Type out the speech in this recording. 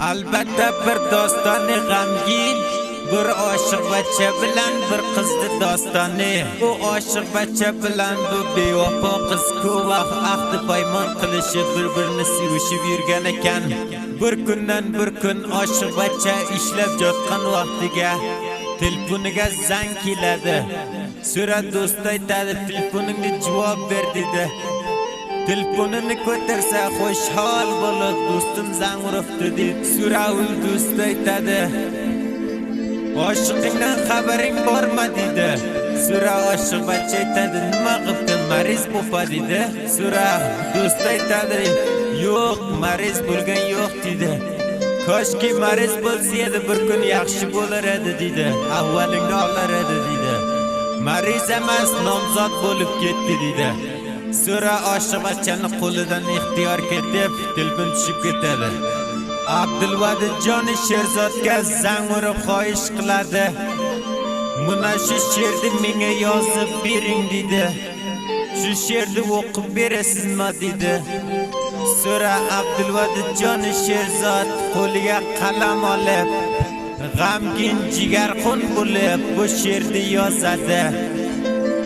Albatta bir dostoni g'amgin, bir oshiq bacha bilan bir qizni dostoni. Bu oshiq bacha bilan bu bevafo qiz ko'p vaqt ahdi paymon qilishib, bir-birini sevishib yurgan ekan. Bir kundan bir kun oshiq bacha ishlab yotgan vaqtiga telefoniga zang keladi. So'ra do'sti aytadi, telefoningga javob ber dedi. Telefonini ko'tarsa xushhol bo'lib, do'stim zang uribdi deydi. So'ra u do'sti aytadi, oshiqingdan xabaring bormi dedi. So'ra oshiq bacha aytadi, nima qilibdi, mariz bo'pa dedi. So'ra do'sti aytadi, yo'q, mariz bo'lgan yo'q dedi. Koshki mariz bo'lsa edi, bir kun yaxshi bo'lar edi dedi. Avvalingni olar edi dedi. Mariz emas, nomzod bo'lib ketdi dedi. So'ra oshiq bachani qo'lidan ixtiyor ketib, telefon tushib ketadi. Abdulvadidjon Sherzodga zang urib xohish qiladi. Mana shu she'rni menga yozib bering dedi. Shu she'rni o'qib berasizmi dedi. So'ra Abdulvadidjon Sherzod qo'liga qalam olib, g'amgin jigarxun bo'lib bu she'rni yozadi.